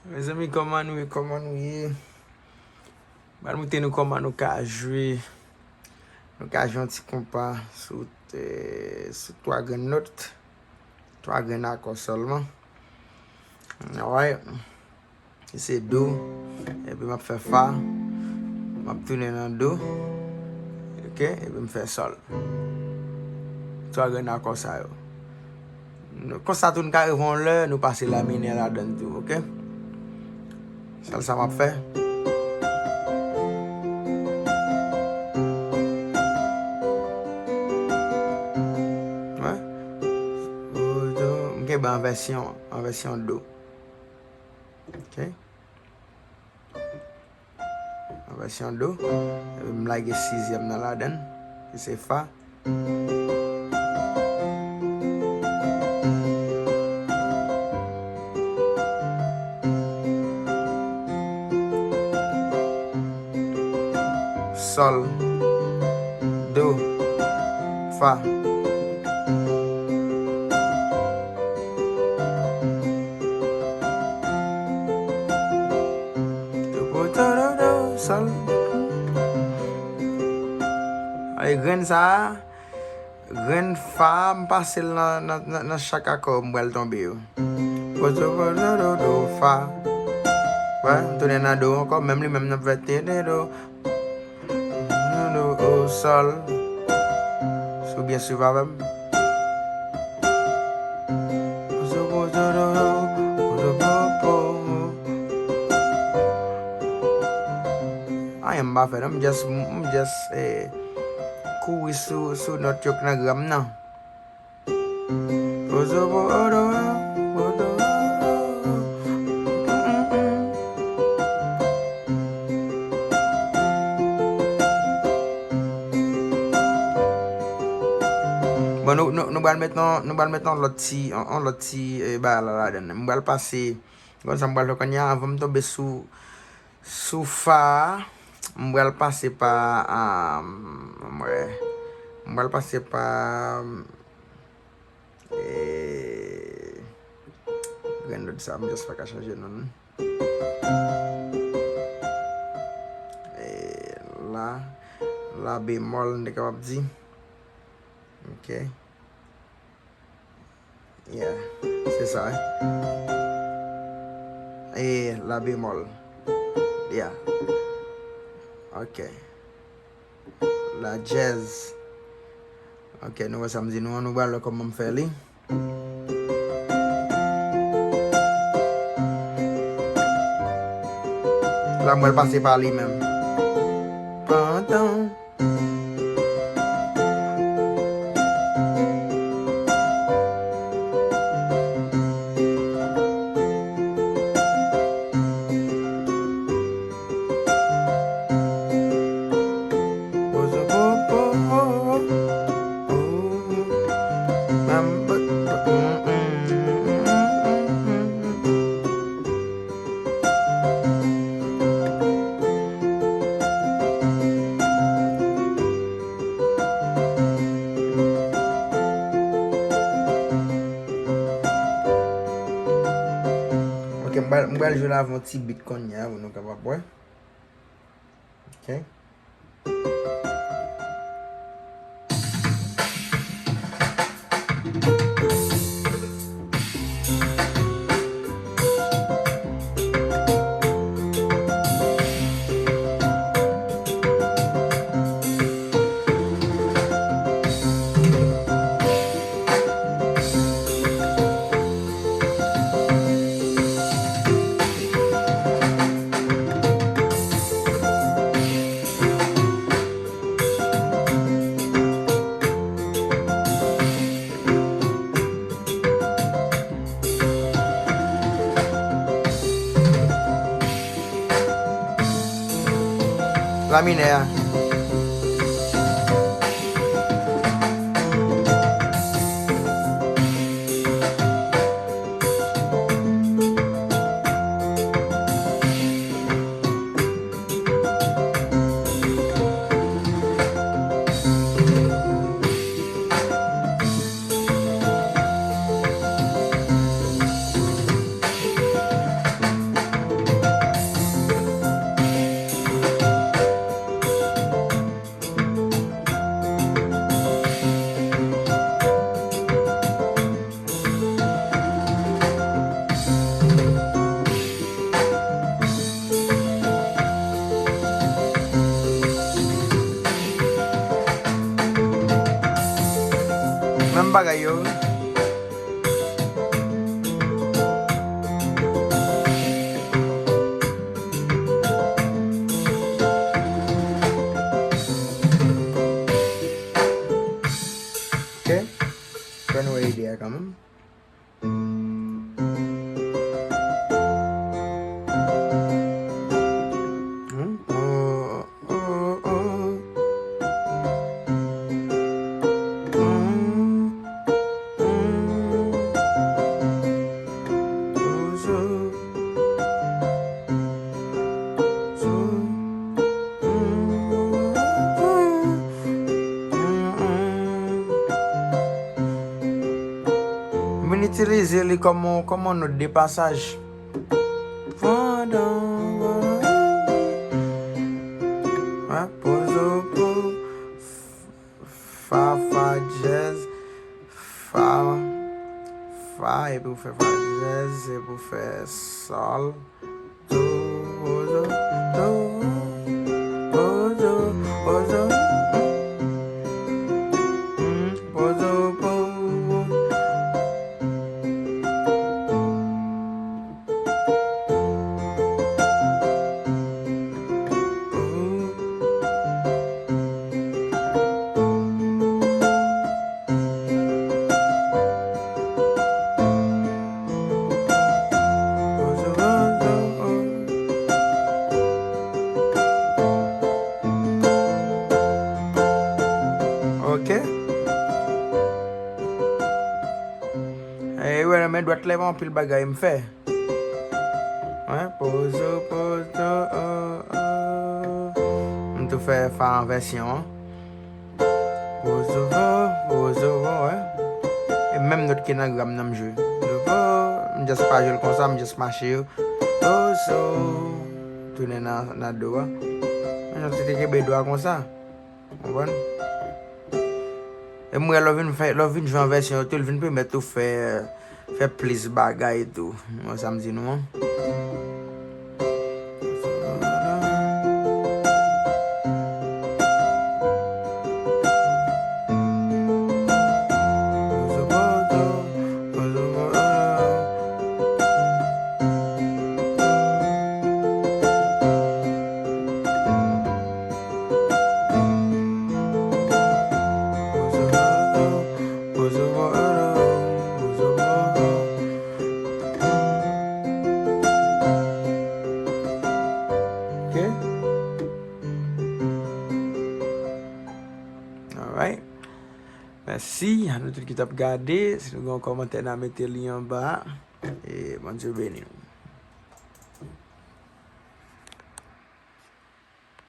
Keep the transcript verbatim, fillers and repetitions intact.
Mezanmi, kòman nou ye? Kòman nou ye? Ban nou te nou kòman nou ka jwe. Nou ka jwe yon ti konpa sou, eh, sou twa grenn nòt. Twa grenn akò sèlman. Alright. Se do. Epi m ap fè fa. M ap tounen nan do. Ok? Epi m fè sòl. Twa grenn akò sa yo. Nou, konsa tou nou ka rive yon lè, nou pase la minè ladan l tou, ok? Sèl sa m ap fè. Wè. M kenbe an vèsyon, an vèsyon do. Ok? An vèsyon do. Epi m lage sizyèm nan ladan l, ki se fa. Sòl, do, fa. Do, do, do, do, sòl. Ay, grenn sa a, grenn fa a, m pase l nan, nan, nan, nan chak akò m pral tonbe yo. Do, do, do, do, do, fa. Wè, m tounen nan do ankò, menm li menm nan fè te, te, do. Do, do, o, sòl. Si w byen swiv avè m. Anyen m pa fè non, m just, m just, eh, kouri sou, sou nòt yo k nan gram nan. Bon, nou, nou, nou pral met yon, nou pral met yon lòt ti, yon, yon lòt ti, eh, bagay la ladan. M pral pase, konn sa m pral fè kounye a, anvan m tonbe sou, sou fa a, m pral pase pa, ah, m wè, m pral pase pa, eh, grenn nòt sa, m just pa ka chanje non l. Eh, la, la bemòl, m te kapab di. Ok. Yeah, se sa, wi. E la bemòl. Yeah. Ok. La djèz. Ok, nou wè sa m di nou an, nou pral wè kòman m fè li. La, m pral pase pa li menm. Pantan. Ok, m pral, m pral jwe la avè yon ti beat kounye a pou nou kapab wè. Ok. La minè a. Se kòman, kòman nòt de pasaj. Pandan, pandan, wè, pozo, po, fa, fa dyèz, fa, fa, epi w fè fa dyèz, epi w fè sòl, do, pozo, do, pozo, pozo, mm, mm, pozo, po. Ok. E wè, men dwat la, anpil bagay m fè. Wè, pozo, pozo, oh, oh. M tou fè fa an vèsyon an. Pozo, vo, pozo, vo, wè. E menm nòt ki nan gram nan m jwe. Pozo, vo, m just pa jwe l konsa, m just mache yo. Pozo, tounen nan, nan do a. Men jan ti te kenbe do a konsa. Konprann? E m wè lè w vin fè, lè w vin jwe an vèsyon yo tou, l vin pèmèt ou fè, fè plis bagay tou. Mwen sa m di nou an. Ok. Alright. Mèsi a nou tout ki t ap gade. Si nou gen yon kòmantè, n a mete li anba. E Bondye beni nou.